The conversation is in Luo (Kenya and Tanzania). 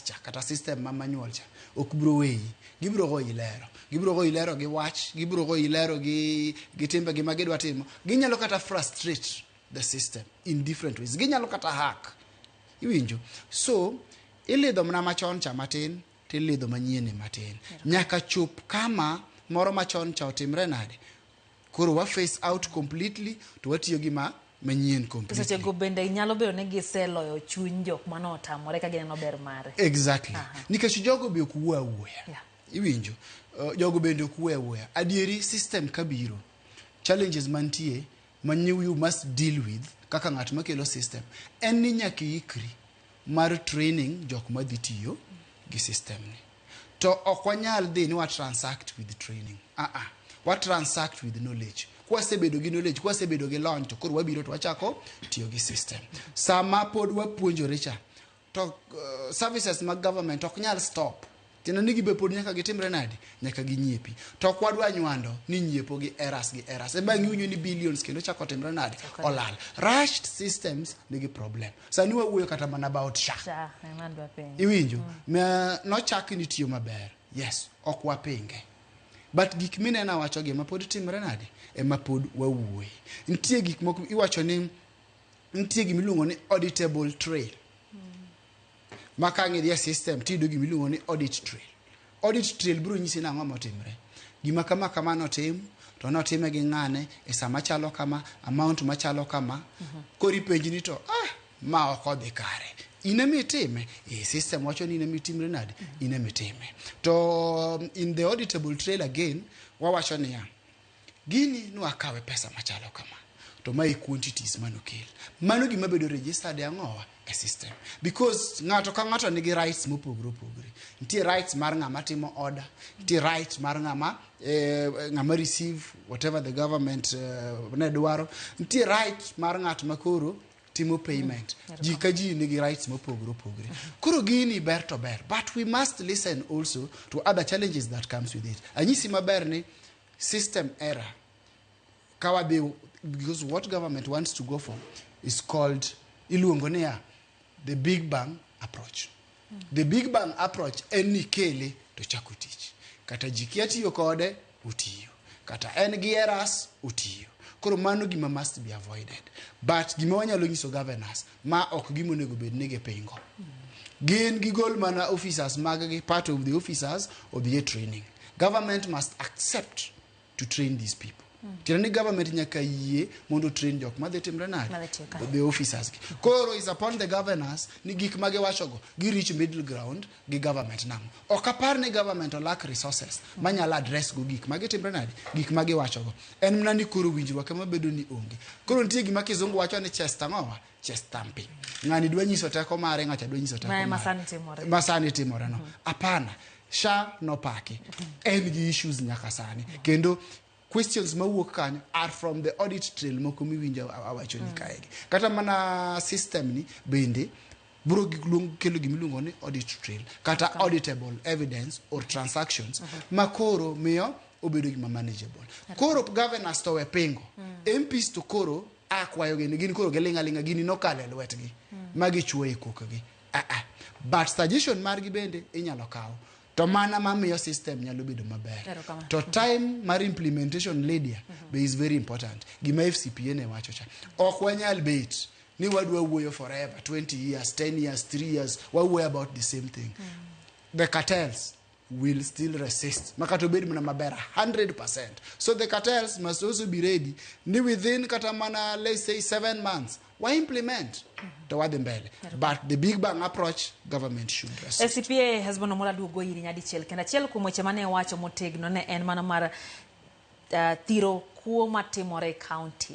Cha kata system ma manual cha ok biro weyi. Gibiro goyi lero, gibiro goyi lero gi wach, gibiro goyi lero gi timbegi ma gidwa timo. Ginyalo kata frustrate the system in different ways, ginyalo kata hack, iwinjo? So ilidho mana machon cha matin, tilidho manyien matin nyaka chop kama moro machon cha otimre nade. Koro wa phase out completely to watiyo gi ma manyien To completely. Sechego bende nyalo bedo ni giseloyo chuny jok mane otamore ka gineno ber mare. Exactly, nikech jogo be ok wuo awuoya. Iwinjo? Jogo bende ok wuo awuoya. Adieri, system kabiro, challenges mantie ma you must deal with kaka ng'at makelo system en ni nyaka iikri mar training jok madhi tiyo gi system ni. To ok wanyal dhi ni wa transact with training. Ah ah, wa transact with knowledge. Kwasebedo gi knowledge, kwasebedo gi lony, to koro wabiro to wachako tiyo gi system. Sama pod wapuonjore cha to services mag government ok nyal stop. Tiende ni gibe pod nyaka gitimre nade? Nyaka ginyiepi. To ok wadwa nywando ni nyiepo gi errors, gi errors. E bang' iwinjo ni billions kendo chako timre nade? Olal. Rushed systems nigi problem. Sani wawuoyo kata mana about SHA. SHA, ema adwa penjo. Iwinjo? Ma nochak ni tiyo maber. Yes, ok wapinge. But gik mineno awachogi ema pod timre nade? Ema pod wawuoye. Nitie gik moko iwacho ni nitie gimiluongo ni auditable trail. Ma ka ang' idhi e system tiyudo gimiluongo ni audit trail. Audit trail biro nyisi nang'o motimre. Gima kama kama notim, to notime gi ng'ane e sama chalo kama, amount machalo kama. Koro ipenji ni to ma ok odhi kare. In ema itime? E system wacho ni in ema itimre nade? In ema itime. To in the auditable trail again, wawacho niya, gini nwakawe pesa machalo kama, to mae quantities manokel. Mano gima bedo registered e ang'owa? E system. Because ng'ato ka ng'ato nigi rights mopogore opogore. Nitie rights mar ng'ama timo order, nitie right mar ng'ama receive whatever the government ne dwaro, nitie right mar ng'at ma koro timo payment. Ji ka ji nigi rights mopogore opogore. Koro gini ber to ber, but we must listen also to other challenges that comes with it. Anyisi maber ni system error ka wadhi, because what government wants to go for is called, iluongo niya, the big bang approach. The big bang approach en ni kele to chako tich. Kata ji kia tiyo kode, otiyo. Kata en gi errors, otiyo. Koro mano gima must be avoided. But gima wanyalo nyiso governors, ma ok gima onego bed ni gipingo. Gin gigol mana officers mag gi, part of the officers odhi e training. Government must accept to train these people. Tiende ni government nyaka yie mondo train jok madhi timre nade? Madhi tiyo kanyo. The officers gi. Koro is upon the governors ni gik magiwachogo gi reach middle ground gi government nang'o. Ok apar ni government lack resources manyalo address go gik magitimre nade? Gik magiwachogo. En mana ni koro winjruok ema bedo ni onge. Koro nitie gima kizungu wacho ni chest ang'owa? Chest thumping. Ng'ani dwa nyiso teko mare, ng'acha dwa nyiso teko Ma ema mare. sani timore. Ma sani timore no. Hapana. SHA nopaki. En gi issues nyaka sani. Kendo questions mawuok kanyo are from the audit trail moko miwinjo awacho ni kaegi. Kata mana system ni bende biro kelo gimiluongo ni audit trail kata auditable evidence or transactions ma koro miyo obedo gima manageable. Koro governors to we pingo. MPs to koro akwayo gini, gin koro giling' aling'a, gini nokalo e lwetgi ma gichuoyo e kokgi. Ah, ah. But suggestion margi bende inyalo kaw. To mana mamiyo system nyalo bedo maber. Erokamano. To time mar implementation, Lydia, be is very important. Gima FCPA ne wacho cha. Ok wanyal bet ni wadwa wuoyo forever, 20 years, 10 years, 3 years, wawuoyo about the same thing. The cartels will still resist. Makata obed mana maber 100%. So the cartels must also be ready ni within kata mana, let's say, 7 months, wa implement to wadhi mbele. But the big bang approach, government should resist. FCPA Hesbon Omola duogo iri nyadichiel kendo. Achiel kuom weche mane wacho motegno ne en mano mar thiro kuo matimore e county.